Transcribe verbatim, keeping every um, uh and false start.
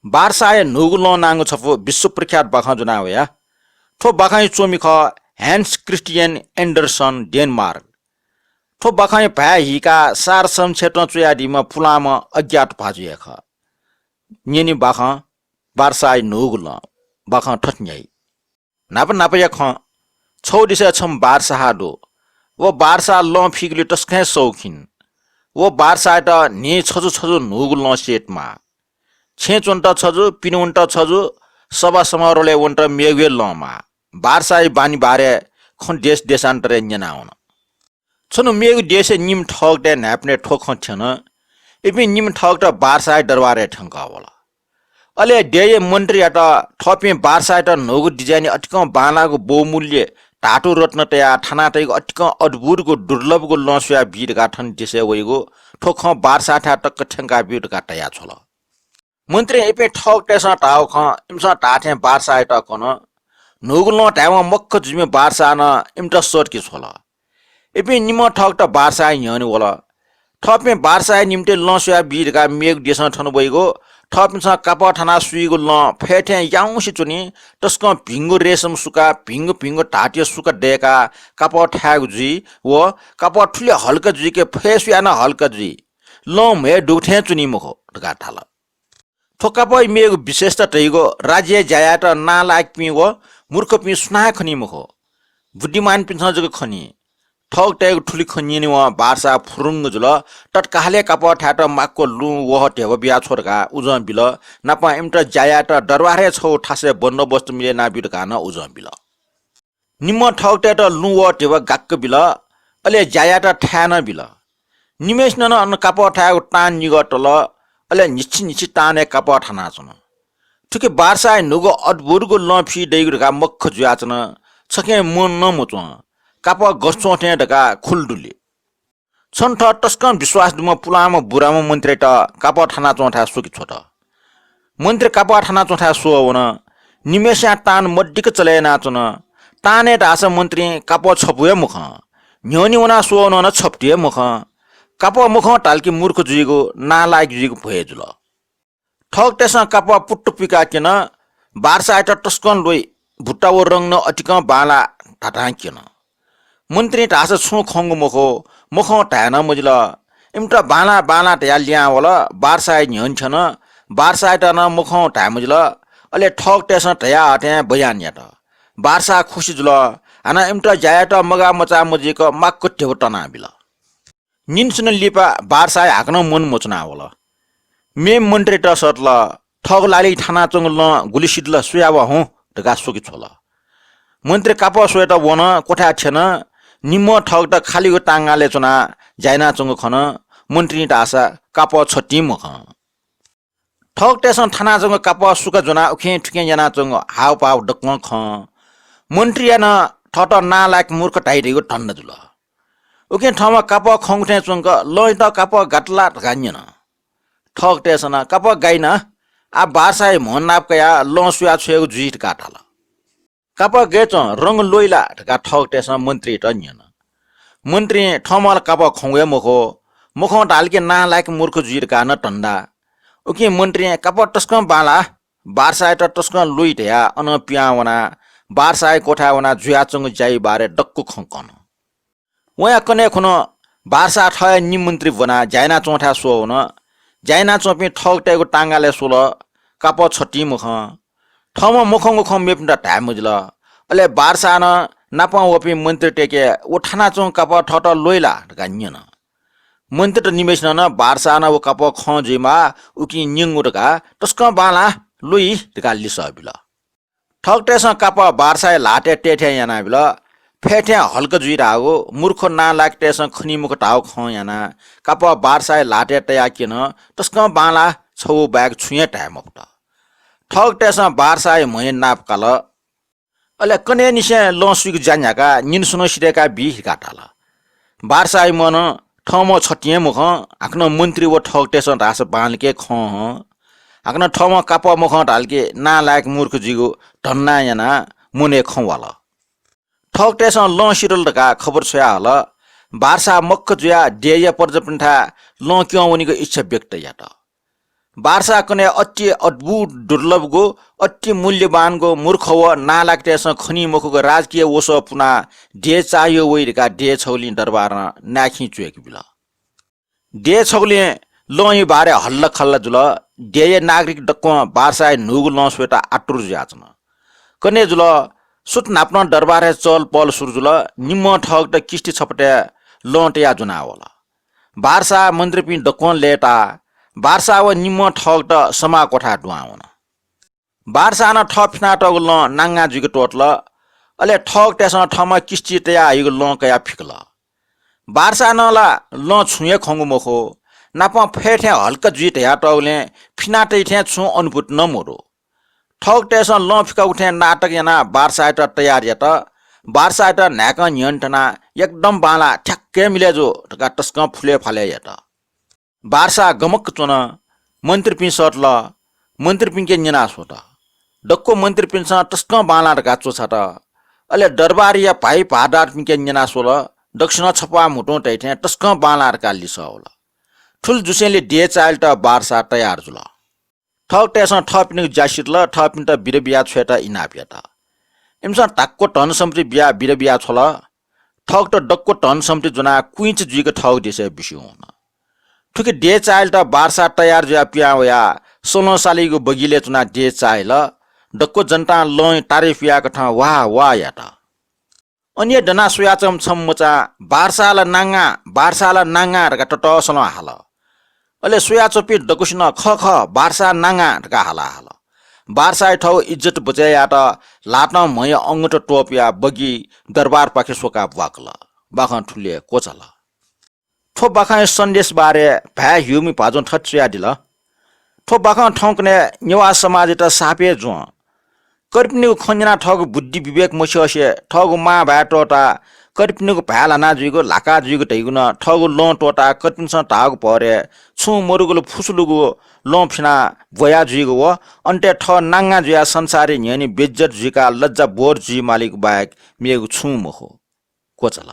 बार्साया न्हूगु लँ नांगु छपु विश्वप्रख्यात बाखं ज्वना वया। थ्व बाखंया च्वमि खः ह्यान्स क्रिस्टियन एन्डरसन डेनमार्क। थ्व बाखंया भाय् हीकाः सार संक्षेपं च्वयादीम्ह पुलांम्ह अज्ञात भाजु हे खः। न्यने बाखं बार्साया न्हूगु लँ। बाखं थथे न्ह्याइ। न्हापा न्हापाया खँ, छगू देशय् छम्ह बारसाहा दु। व बारसाः लँ फीगुलिइ तसकं हे सौखिन। व बारसाःयात न्हिं छजु छजु न्हूगु लँ स्ययेत माः। छेँय् च्वनेत छजु, पिने वनेत छजु, सभा समारोहय् वनेत मेगु हे लँ माः। बारसाःया बानी बारे खँ देश देशान्तरय् न्यनावन। छन्हु मेगु देशय् निम्ह थःगुतय् न्हाय्पनय् थ्व खँ थ्यन। इपिं निम्ह थःगुत बारसाःया दरबारय् थ्यंकः वल। अले देय्‌या मन्त्रीयात थःपिं बारसाःयात न्हूगु डिजाइनय् अतिकं बांलाःगु बहुमूल्य धातु रत्न तयाः थानातइगु अतिकं अद्भुतगु दुर्लभगु लँ स्वयाबी धकाः थन देशय् वइगु थ्व खँ बारसाःथाय् तक थ्यंकाब्यु धकाः धयाछ्वल। मन्त्रीं इपिं थःगुतय्‌सं धाःगु खँ इमिसं धाःथें बारसाःयात कन। न्हूगु लँ धायेवं मख्ख जुइम्ह बारसाः नं इमित सःतके छ्वल। इपिं निम्हं थःगुत बारसाःया न्ह्यःने वल। थःपिं बारसाःया निंतिं लँ स्वयाबी धकाः मेगु देशं थन वइगु, थःपिन्सं कापः थानाः सुइगु लँ फय्‌थें याउँसे च्वनी, तसकं भिंगु रेशम सुका, भिंगु भिंगु धातुया सुका दय्‌काः कापः थायेगु जुइ व कापः थुलि हल्का जुइ कि फय् सुयाः नं हल्का जुइ। लँ म्हय् दुगु थें च्वनी मखु धकाः धाल। थ्व कापःया मेगु विशेषता धइगु राज्यय् ज्या यायेत नालायकपिं व मूर्खपिं सुनां हे खनी मखु। बुद्धिमानपिन्सं जक खनी। थःगुतय्‌गु थुलि खँ न्यनेवं बारसाः फुरुंग जुल। तत्कालय् कापः थायेत माक्व लुँ वहः ध्यबा बियाछ्व धकाः उजं बिल। नापं इमित ज्या यायेत दरबारय् छगू थासय् बन्दोबस्त मिले यानाब्यु धकाः नं उजं बिल। निम्हं थःगुतय्‌त लुँ वहः ध्यबा गाक्क बिल, अले ज्या यायेत थाय् नं बिल। निम्हय्‌सिनं नं अन कापः थायेगु तान निगः तल, अले न्हिच्छि न्हिच्छि तानय् कापः थानाच्वन। थुकी बारसाःया न्हूगु अद्भुतगु लँ फी दइगु धकाः मख्ख जुयाच्वन। छखें मन नं मच्वं। कापः गथे च्वं थें धकाः खुल दुली। छन्हु थः तसकं विश्वास दुम्ह पुलांम्ह बुराम्ह मन्त्रीयात कापः थानाच्वंथाय् स्वके छ्वत। मन्त्री कापः थानाच्वंथाय् स्वः वन। निम्हय्‌सियां तान मदिक्क चले यानाच्वन। तानय् धाःसा मन्त्रीं कापः छपु हे मखं। न्ह्यःने वनाः स्वः नं छपु हे मखं। कापः मखं धाल कि मूर्ख जुइगु, नालायक जुइगु भ्वय् जुल। थःगुतय्‌सं कापः पुट्ट पुइकाः क्यन। बारसाःयात तसकं ल्वइ। बुट्टा व रंग नं अतिकं बांलाः धाधां क्यन। मन्त्रीं धाःसा छुं खंगु मखु, मखं धाये नं मजिल। इमित बांलाः बांलाः धयाः लिहां वल। बारसाःया न्ह्यःने थ्यन। बारसाःयात नं मखं धाये मजिल। अले थःगुतय्‌सं धयाहःथें बयान यात। बारसाः खुसि जुल। हानं इमित ज्या यायेत मगाः मचाः मजुइक माक्व ध्यबा तनाबिल। निन्हु स्वन्हु लिपा बारसाःया हाकनं मन मच्वना वल। मेम्ह मन्त्रीयात सःतल, "थःगु लालिइ थानाच्वंगु लँ गुलि सिधल, स्वया वा हुँ" धकाः स्वके छ्वल। मन्त्री कापः स्वयेत वन, क्वथाय् थ्यन। निम्हं थःगुत खालिगु तांगालय् च्वनाः ज्या यानाच्वंगु खन। मन्त्रीं धाःसा कापः छतिं मखं। थःगुतय्‌सं थानाच्वंगु कापः सुका ज्वनाः उखें थुखें यानाच्वंगु हावभाव दक्वं खं। मन्त्रीया नं थःत नालायक मूर्ख धाइ धइगु धन्दा जुल। उकिं थःम्हं कापः खंगु थें च्वंक, "लँयात कापः गात ला?" धकाः न्यन। थःगुतय्‌सं नं, "कापः गाइन, आः बारसाःया म्ह नाप कयाः लँ स्वया छ्वयेगु जुइ" धकाः धाल। "कापः गय् च्वं, रंग ल्वइ ला?" धकाः थःगुतय्‌सं मन्त्रीयात न्यन। मन्त्रीं, "थःम्हं ला कापः खंगु हे मखु, मखं धाल कि नालायक मूर्ख जुइ" धकाः नं धन्दा। उकिं मन्त्रीं, "कापः तसकं बांलाः, बारसाःयात तसकं ल्वइ" धयाः अनं पिहां वनाः बारसाःया क्वथाय् वनाः जुयाच्वंगु ज्याया बारे दक्व खँ कन। वया कन्हय् खुन्हु बारसाः थःया निम्ह मन्त्री ब्वनाः ज्या यानाच्वंथाय् स्वः वन। ज्या यानाच्वंपिं थःगुतय्‌गु तांगालय् स्वल, कापः छतिं मखं। थःम्हं मखंगु खँ मेपिन्त धाये मजिल। अले बारसाः नं नापं वःपिं मन्त्रीतय्‌के, "व थानाच्वंगु कापः थःत ल्वइ ला?" धकाः न्यन। मन्त्रीत निम्हय्‌सिनं नं बारसाः नं व कापः खं जुइमाः, उकिं न्यंगु धकाः, "तसकं बांलाः, ल्वइ" धकाः लिसः बिल। थःगुतय्‌सं कापः बारसाःया ल्हातय् तयेथें यानाबिल। फय्‌थें हल्का जुइ धाःगु, मूर्ख नालायकतय्‌सं खनी मखु धाःगु खँ यानाः कापः बारसाःया ल्हातय् तयाः क्यन। तसकं बांलाः, छगू बाहेक छुं हे धाये मफुत। थःगुतय्‌सं बारसाःया म्हया नाप काल। अले कन्हय्‌निसें लँ सुइगु ज्या न्ह्याकाः निन्हु स्वन्हु सिधय्‌का बी धकाः धाल। बारसाःया म्हं नं थःम्हं छतिं हे मखं, हाकनं मन्त्री व थःगुतय्‌सं धाःसा बांलाक हे खं हं। हाकनं थःम्हं कापः मखं धाल कि नालायक मूर्ख जुइगु धन्दा यानाः मनय् खँ वाल। थःगुतय्‌सं लँ सिधल धकाः खबर छ्वयाहल। बारसाः मख्ख जुयाः देय्‌या प्रजापिन्थाय् लँ क्यं वनीगु इच्छा व्यक्त यात। बारसाकने अति अद्भुत दुर्लभगु, अति मूल्यवानगु, मूर्ख व नालाकतय्‌सं खनी मखुगु राजकीय वसः पुनाः देय् चाहियो वइ धकाः देय् छगुलिं दरबारं नाय्‌खिं च्वय्‌के बिल। देय् छगुलिं लँया बारे हल्लाखल्ला जुल। देय्‌या नागरिक दक्वं बारसाया न्हूगु लँ स्वयेत आतुर जुयाच्वन। कन्हय् जुल। सुथ न्हापां दरबारय् चहलपहल सुरु जुल। निम्हं ठगत किस्ति छपटय् लँ तयाः ज्वनावल। बारसाया मन्त्रीपिं दक्वं लय्‌ताः बारसा व निम्हं ठगत समाः क्वथाय् दुहां वन। बारसां नं थः फिनातःगु लँ नांगां जुइके त्वःतल। अले ठगतय्‌सं थःम्हं किस्ति तयाः हइगु लँ कयाः फिकल। बारसां नं ला लँ छुं हे खंगु मखु, नापं फय् थें हल्का जुइ धयातःगुलिं फिना तइ थें छुं अनुभूति नं मदु। ठगतय्‌सं लँ फिकागु थें नाटक यानाः बारसायात तयार यात। बारसायात न्हाय्‌कं न्ह्यःने थनाः एकदम बांलाः, ठ्याक्कै मिले जू धकाः तसकं फुलय् फालय् यात। बारसा गमक्क च्वन। मन्त्रीपिं सःतल। मन्त्रीपिन्के न्यना स्वत। दक्व मन्त्रीपिन्सं तसकं बांलाः धकाः च्वछात। अले दरबारया भाइ भादारपिन्के न्यना स्वल। दक्वसिनं छप्वाः म्हुतुं धइथें तसकं बांलाः धकाः लिसः वल। थुलि जुसेंलि देय् चाःहिलेत बारसा तयार जुल। ठगतय्‌सं थःपिनिगु ज्या सिधल, थःपिन्त बिदा बियाः छ्वयेत इनाप यात। इमिसं धाक्व धन सम्पत्ति बियाः बिदा बियाः छ्वल। ठगत दक्व धन सम्पत्ति ज्वनाः कुइँच जुइक थःगु देशय् बिस्युं वन। थुकी देय् चाःहिलेत बारसा तयार जुयाः पिहां वयाः सलं सालीगु बगिलय् च्वनाः देय् चाःहिल। दक्व जनतां लँया तारिफ यायेकथं वाह वाह यात। अन हे दनाः स्वयाच्वंम्ह छम्ह मचां बारसा ला नांगा, बारसा ला नांगा धकाः ततःसलं हाल। अले स्वयाच्वंपिं दक्वसिनं खः खः, बारसा नांगा धकाः हाला हाल। बारसाया थःगु इज्जत बचय् यायेत ल्हातं म्हया अंगूठा त्वपुयाः बगि दरबारपाखे स्वकाः ब्वाकल। बाखं थुलि हे क्वचाल। थ्व बाखंया सन्देश बारे भाय् ह्यूमि भाजुं थथे च्वयादिल। थ्व बाखं थौंकन्हय् नेवाः समाजयात साप हे जुं। कर्पिनिगु खँ न्यनाः थःगु बुद्धि विवेक मस्यसे थःगु मां भाय् त्वःताः कर्पिनिगु भाय् ल्हाना जुइगु, ल्हाका जुइगु धइगु नं थःगु लँ त्वःताः कर्पिन्सं धाःगु भरय् छुं मदुगुलि फुसुलुगु लँ फिनाः ब्वया जुइगु व अन्तय् थः नांगा जुयाः संसारया न्ह्यःने बेइज्जत जुइकाः लज्जा बोध जुइ मालीगु बाहेक मेगु छुं मखु। क्वचाल।